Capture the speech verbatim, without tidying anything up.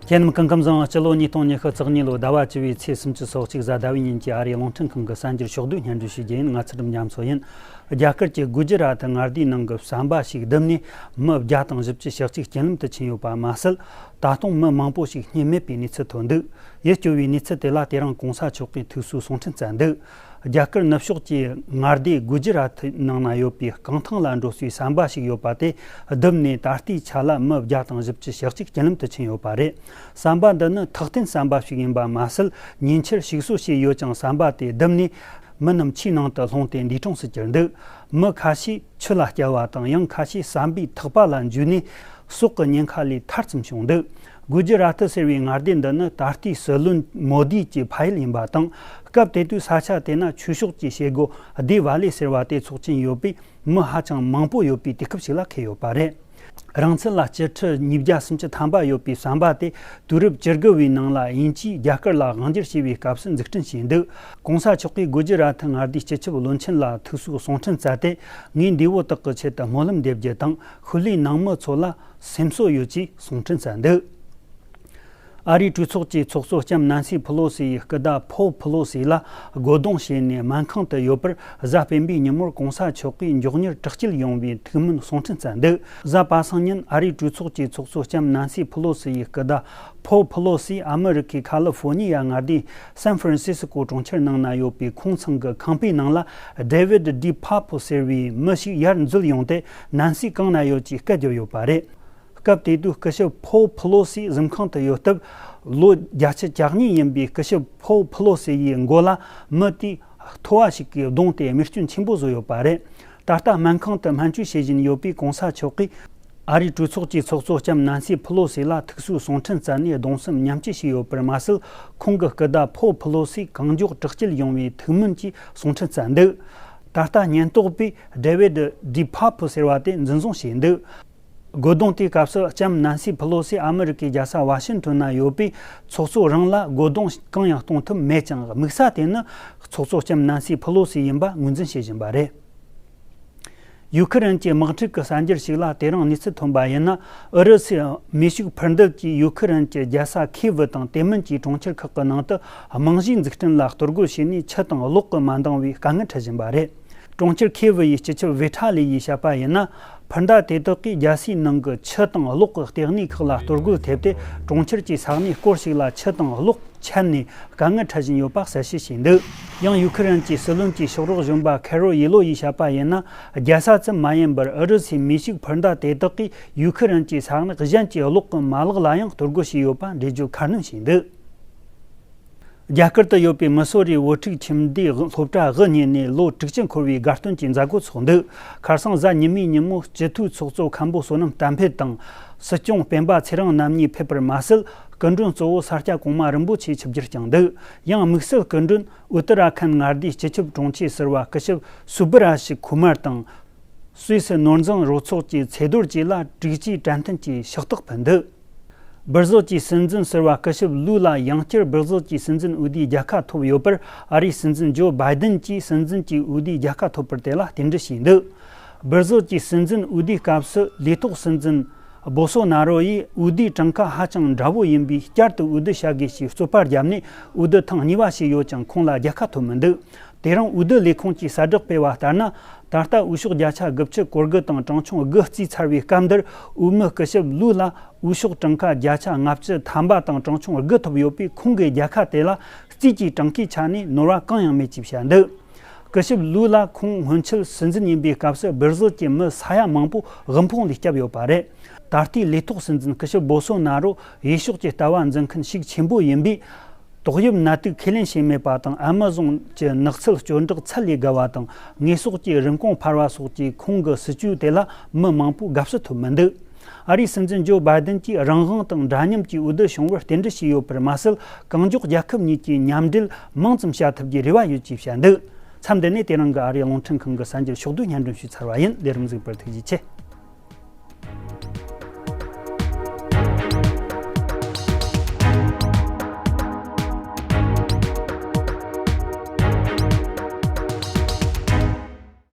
ཁྱེད་རྣམས་སྐུ་ཁམས་བཟང་། སྤྱི་ལོ་ཉིས་སྟོང་ཉི་ཤུ་རྩ་གཉིས་ལོའི་ཟླ་བ་བཅུ་བའི་ཚེས་སུམ་ཅུ་སོ་གཅིག་གཟའ་ཟླ་བའི་ཉིན་གྱི་ཨ་རིའི་རླུང་འཕྲིན་ཁང་གི་གསར་འགྱུར་ཕྱོགས་བསྡུས་སྙན་སྒྲོན་ཞུ་རྒྱུ་ཡིན། ང་ཚུལ་ཁྲིམས་རྒྱ་མཚོ་ཡིན། རྒྱ་གར་གྱི་གུ་ཇི་ར་ཐི་མངའ་སྡེའི་ནང་གི་ཟམ་པ་ཞིག་བརྡིབས་ནས་མི་བརྒྱ་དང་བཞི་བཅུ་ཞེ་གཅིག་རྐྱེན་ལམ་དུ་ཕྱིན་ཡོད་པ་མ་ཟད། ད་དུང་མི་མང་པོ་ཞིག་རྙེད་མེད་པའི་གནས་ཚུལ་ཐོན་འདུག་ཡིད་སྐྱོ་བའི་གནས་ཚུལ་དེ་ལ་དེ་རིང་གོང་ས་མཆོག་གིས་ཐུགས་གསོའི་གསུང་འཕྲིན་བསྩལ་འདུག་རྒྱ་གར་ནུབ་ཕྱོགས་ཀྱི་མངའ་སྡེ་གུ་ཇི་ར་ཐི་ནང་ན་ཡོད་པའི་རྐང་ཐང་ལ་འགྲོ་སའི་ཟམ་པ་ཞིག་ཡོད་པ་དེ་བརྡིབས་ནས། ད་ལྟའི་ཆ་ལ་མི་བརྒྱ་དང་བཞི་བཅུ་ཞེ་གཅིག་རྐྱེན་ལམ་དུ་ཕྱིན་ཡོད་པ་རེད། ཟམ་པ་འདི་ནི་ཐག་འཐེན་ཟམ་པ་ཞིག་ཡིན་པ་མ་ཟད། ཉེ་ཆར་ཞིག་གསོ་བྱས་ཡོད་ཀྱང་། ཟམ་པ་དེ་བརྡིབས་ནས་མི་རྣམས་ཆུའི་ནང་དུ་ལྷུང་སྟེ་འདས་གྲོངས་སུ་གྱུར་འདུག་མི་ཁ་ཤས་ཆུ་ལ་བསྐྱལ་བ་དང་། ཡང་ཁ་ཤས་ཟམ་པའི་ཐག་པ་ལ་འཇུས་ནས་ཟོག་གི་ཉེན་ཁ་ལས་ཐར་ཙམ་བྱུང་འདུག་གུ་ཇི་ར་ཐི་ཟེར་བའི་མངའ་སྡེ་འདི་ནི་ད་ལྟའི་སྲིད་བློན་མོ་དི་གྱི་ཕ་ཡུལ་ཡིན་པ་དང་། སྐབས་དེ་དུས་ས་ཆ་དེ་ན་ཆོས་ཕྱོགས་ཀྱི་བྱེད་སྒོ་སྡེ་བ་ལེ་ཟེར་བ་དེ་ཚོགས་ཀྱིན་ཡོད་པས། མི་ཧ་ཅང་མང་པོ་ཡོད་པའི་དུས་སྐབས་ཤིག་ལ་འཁེལ་ཡོད་པ་རེད། རིང་ཚད་ལ་སྐྱེལ་ཁྲི་ཉིས་བརྒྱ་སུམ་ཅུ་ཐམ་པ་ཡོད་པའི་ཟམ་པ་དེ་དུས་རབས་བཅུ་དགུ་བའི་ནང་ལ་དབྱིན་ཇིས་རྒྱ་གར་ལ་དབང་སྒྱུར་བྱས་པའི་སྐབས་སུ་འཛུགས་སྐྲུན་བྱས་འདུག་གོང་ས་མཆོག་གིས་གུ་ཇི་ར་ཐི་མངའ་སྡེའི་སྤྱི་ཁྱབ་བློན་ཆེན་ལ་ཐུགས་གསོའི་གསུང་འཕྲིན་བསྩལ་ཏེ། ངའི་འདས་པོ་དག་གི་ཆེད་དུ་སྨོན་ལམ་འདེབས་རྒྱུ་དང་། ཤུལ་ལུས་ནང་མི་ཚོ་ལ་སེམས་གསོ་ཡོད་ཅེས་གསུང་འཕྲིན་བསྩལ་འདུག་ཨ་རིའི་གྲོས་ཚོགས་ཀྱི་ཚོགས་གཙོ་ལྕམ་ནན་སི་ཕི་ལོ་སི་ཡི་སྐུ་ཟླ་ཕོ་ཕི་ལོ་སི་ལ་རྒོལ་རྡུང་བྱས་ནས་སྨན་ཁང་དུ་ཡོད་པར། གཟའ་སྤེན་པའི་ཉིན་མོར་གོང་ས་མཆོག་གིས་མགྱོགས་མྱུར་དྲག་སྐྱེད་ཡོང་བའི་ཐུགས་སྨོན་གསུང་འཕྲིན་བསྩལ་འདུག་གཟའ་པ་སངས་ཉིན་ཨ་རིའི་གྲོས་ཚོགས་ཀྱི་ཚོགས་གཙོ་ལྕམ་ནན་སི་ཕི་ལོ་སི་ཡི་སྐུ་ཟླ་ཕོ་ཕི་ལོ་སི་ཨ་མི་རི་ཀའི་ཁ་ལི་ཧྥོ་ནི་ཡ་མངའ་སྡེའི་སན་ཧྥ་རན་སི་སི་ཀོ་གྲོང་ཁྱེར་ནང་ན་ཡོད་པའི་ཁོང་ཚང་གི་ཁང་པའི་ནང་ལ། ཌེ་ཝིད་ཌི་ཕ་ཕོ་ཟེར་བའི་མི་ཞིག་ཡར་འཛུལ་ཡོང་སྟེ། ནན་སི་གང་ན་ཡོད་ཅེས་སྐད་བརྒྱབ་ཡོད་པ་རེད། སྐབས་དེ་དུས་སྐུ་ཞབས་ཕོ་ཕི་ལོ་སི་གཟིམ་ཁང་དུ་ཡོད་སྟབས། ལོ་བརྒྱད་ཅུ་གྱ་གཉིས་ཡིན་པའི་སྐུ་ཞབས་ཕོ་ཕི་ལོ་སི་ཡི་མགོ་ལ་མི་དེས་ཐོ་བ་ཞིག་གིས་བརྡུངས་ཏེ་རྨས་སྐྱོན་ཆེན་པོ་བཟོས་ཡོད་པ་རེད། ད་ལྟ་སྨན་ཁང་དུ་སྨན་བཅོས་བྱེད་བཞིན་ཡོད་པའི་གོང་ས་མཆོག་གིས་ཨ་རིའི་གྲོས་ཚོགས་ཀྱི་ཚོགས་གཙོ་ལྕམ་ནན་སི་ཕི་ལོ་སི་ལ་ཐུགས་གསོའི་གསུང་འཕྲིན་བསྩལ་ནས་གདུང་སེམས་མཉམ་སྐྱེད་བྱས་ཡོད་པར་མ་ཟད། ཁོང་གི་སྐུ་ཟླ་ཕོ་ཕི་ལོ་སི་གང་མགྱོགས་དྲག་སྐྱེད་ཡོང་བའི་ཐུགས་སྨོན་གྱི་གསུང་འཕྲིན་བསྩལ་འདུག་ད་ལྟ་ཉེན་རྟོག་པས་ཌེ་ཝིད་ཌི་ཕ་ཕོ་ཟེར་བ་དེ་འཛིན་བཟུང་བྱས་འདུག་རྒོལ་རྡུང་དེའི་སྐབས་སུ་ལྕམ་ནན་སི་ཕི་ལོ་སི་ཨ་མི་རི་ཀའི་རྒྱལ་ས་ཝ་ཤིང་ཊོན་ན་ཡོད་པས། ཚོགས་གཙོ་རང་ལ་རྒོལ་རྡུང་གང་ཡང་གཏོང་ཐུབ་མེད་ཀྱང་། དམིགས་ས་དེ་ནི་ཚོགས་གཙོ་ལྕམ་ནན་སི་ཕི་ལོ་སི་ཡིན་པ་ངོས་འཛིན་བྱེད་བཞིན་པ་རེད། ཡུ་ཁི་རན་གྱི་དམག་འཁྲུག་གི་གསར་འགྱུར་ཞིག་ལ་དེ་རིང་གནས་ཚུལ་ཐོན་པ་ཡིན་ན། ཨུ་རུ་སུའི་མེ་ཤུགས་འཕུར་མདེལ་གྱིས་ཡུ་ཁི་རན་གྱི་རྒྱལ་ས་ཁིའེ་ཝི་དང་དེ་མིན་གྱི་གྲོང་ཁྱེར་ཁག་གི་ནང་དུ་རྨང་གཞིའི་འཛུགས་སྐྲུན་ལ་གཏོར་རྒོལ་བྱས་ནས། ཆུ་དང་གློག་གིས་མ་འདང་བའི་དཀའ་ངལ་འཕྲད་བཞིན་པ་རེད། གྲོང་ཁྱེར་ཁིའེ་ཝི་ཡི་སྤྱི་ཁྱབ་ཝི་ཐ་ལི་ཡིས་བཤད་པ་ཡིན་ན། འཕུར་མདའ་དེ་དག་གིས་རྒྱལ་སའི་ནང་གི་ཆུ་དང་གློག་གི་ལྟེ་གནས་ཁག་ལ་གཏོར་རྒོལ་ཐེབས་ཏེ། གྲོང་ཁྱེར་གྱི་ས་གནས་སྐོར་ཞིག་ལ་ཆུ་དང་གློག་ཆད་ནས་དཀའ་ངལ་འཕྲད་བཞིན་ཡོད་པ་གསལ་བཤད་བྱས་འདུག་ཡང་ཡུ་ཁི་རན་གྱི་སྲིད་བློན་གྱི་ཕྱོགས་རོགས་གཞོན་པ་ཁེ་རོ་ཡེ་ལོ་ཡིས་བཤད་པ་ཡིན་ན། རྒྱལ་ས་ཙམ་མ་ཡིན་པར་ཨུ་རུ་སུའི་མེ་ཤུགས་འཕུར་མདའ་དེ་དག་གིས་ཡུ་ཁི་རན་གྱི་ས་གནས་གཞན་གྱི་གློག་གི་མ་ལག་ལ་ཡང་གཏོར་རྒོལ་བྱས་ཡོད་པ་འགྲེལ་བརྗོད་ཁ་སྣོན་བྱས་འདུག་རྒྱ་གར་དུ་ཡོད་པའི་མི་སོ་རིའི་བུ་ཕྲུག་ཁྱིམ་སྡེའི་སློབ་གྲྭ་དབུ་བརྙེས་ནས་ལོ་དྲུག་ཅུ་འཁོར་བའི་དགའ་སྟོན་གྱི་མཛད་སྒོ་ཚོགས་འདུག་ཁ་སང་གཟའ་ཉི་མའི་ཉིན་མོ་སྤྱི་འཐུས་ཚོགས་གཙོ་མཁན་པོ་བསོད་ནམས་བསྟན་འཕེལ་དང་། སྲིད་སྐྱོང་སྤེན་པ་ཚེ་རིང་རྣམ་གཉིས་ཕེབས་པར་མ་ཟད། སྐུ་མགྲོན་གཙོ་བོ་ས་སྐྱ་གོང་མ་རིན་པོ་ཆེ་ཆིབས་བསྒྱུར་བསྐྱངས་འདུག་ཡང་དམིགས་བསལ་སྐུ་མགྲོན་ཨུ་ཏི་ར་ཁན་མངའ་སྡེའི་སྤྱི་ཁྱབ་དྲུང་ཆེ་ཟུར་པ་སྐུ་ཞབས་སུ་བྷི་ར་ཤི་ཁུ་མར་དང་། སུད་སི་ནོར་འཛིན་རོགས་ཚོགས་ཀྱི་ཚེ་རྡོར་བཅས་ལ་དྲུག་ཅུའི་དྲན་རྟེན་གྱི་ཕྱག་རྟགས་ཕུལ་འདུག་སྦིར་ཟིལ་གྱི་སྲིད་འཛིན་ཟུར་པ་སྐུ་ཞབས་ལུའུ་ལ་ཡང་བསྐྱར་སྦིར་ཟིལ་གྱི་སྲིད་འཛིན་འོས་བསྡུའི་རྒྱལ་ཁ་ཐོབ་ཡོད་པར། ཨ་རིའི་སྲིད་འཛིན་ཇོ་བྷའི་ཏིན་གྱིས་སྲིད་འཛིན་གྱི་འོས་བསྡུའི་རྒྱལ་ཁ་ཐོབ་པར་དེ་ལ་རྟེན་འབྲེལ་ཞུས་འདུག་སྦིར་ཟིལ་གྱི་སྲིད་འཛིན་འོས་བསྡུའི་སྐབས་སུ་ལས་ཐོག་སྲིད་འཛིན་བོ་སོ་ན་རོ་ཡིས་འོས་བསྡུའི་གྲངས་ཀ་ཧ་ཅང་འདྲ་བོ་ཡིན་པས། བསྐྱར་དུ་འོས་བསྡུ་བྱ་དགོས་ཞེས་རྩོད་པ་བརྒྱབ་ནས། འོས་བསྡུ་ཐེངས་གཉིས་པ་བྱས་ཡོད་ཀྱང་། ཁོང་ལ་རྒྱལ་ཁ་ཐོབ་མི་འདུག་དེ་རིང་འོས་བསྡུ་ལས་ཁུངས་ཀྱིས་གསལ་བསྒྲགས་སྤེལ་བ་ལྟར་ན། ད་ལྟ་འོས་ཤོག་བརྒྱ་ཆ་དགུ་བཅུ་གོ་དགུ་དང་གྲངས་ཆུང་དགུ་བརྩིས་ཚར་བའི་སྐབས་འདིར། འོས་མི་སྐུ་ཞབས་ལུའུ་ལ་འོས་ཤོག་གྲངས་ཀ་བརྒྱ་ཆ་ལྔ་བཅུ་ཐམ་པ་དང་གྲངས་ཆུང་དགུ་ཐོབ་ཡོད་པས། ཁོང་གི་རྒྱལ་ཁ་དེ་ལ་རྩིས་ཀྱི་གྲངས་ཀའི་ཆ་ནས་ནོར་བ་གང་ཡང་མེད་ཅེས་བཤད་འདུག་སྐུ་ཞབས་ལུའུ་ལ་ཁོང་སྔོན་ཆད་སྲིད་འཛིན་ཡིན་པའི་སྐབས་སུ། སྦིར་ཟིལ་གྱི་མི་ས་ཡ་མང་པོ་དབུལ་ཕོངས་ལས་བསྐྱབས་ཡོད་པ་རེད། ད་ལྟའི་ལས་ཐོག་སྲིད་འཛིན་སྐུ་ཞབས་བོ་སོ་ན་རོ་ཡུལ་ཕྱོགས་ཀྱི་ལྟ་བ་འཛིན་མཁན་ཤུགས་ཆེན་པོ་ཡིན་པས། ཏོག་དབྱིབས་ནད་དུག་ཁས་ལེན་བྱས་མེད་པ་དང་། ཨ་མ་ཟོན་གྱི་ནགས་ཚལ་སྐྱོན་བྲག་ཚད་ལས་བརྒལ་བ་དང་། དངོས་ཟོག་གི་རིན་གོང་འཕར་བ་སོགས་ཀྱིས་ཁོང་གི་སྲིད་ཇུས་དེ་ལ་མི་མང་པོས་དགའ་བསུ་ཐོབ་མི་འདུག་ཨ་རིའི་སྲིད་འཛིན་ཇོ་བྷའི་ཏིན་གྱིས་རང་དབང་དང་འདྲ་མཉམ་གྱི་འོས་བསྡུ་བྱུང་བར་རྟེན་འབྲེལ་ཞུས་ཡོད་པར་མ་ཟད། གང་མགྱོགས་རྒྱལ་ཁབ་གཉིས་ཀྱིས་མཉམ་འབྲེལ་མང་ཙམ་བྱ་ཐུབ་རྒྱུའི་རེ་བ་ཡོད་ཅེས་བཤད་འདུག་མཚམས་འདི་ནས་དེ་རིང་གི་ཨ་རིའི་རླུང་འཕྲིན་ཁང་གི་གསར་འགྱུར་ཕྱོགས་བསྡུས་སྙན་སྒྲོན་ཞུས་ཚར་བ་ཡིན། ལས་རིམ་གཟིགས་པར་ཐུགས་རྗེ་ཆེ།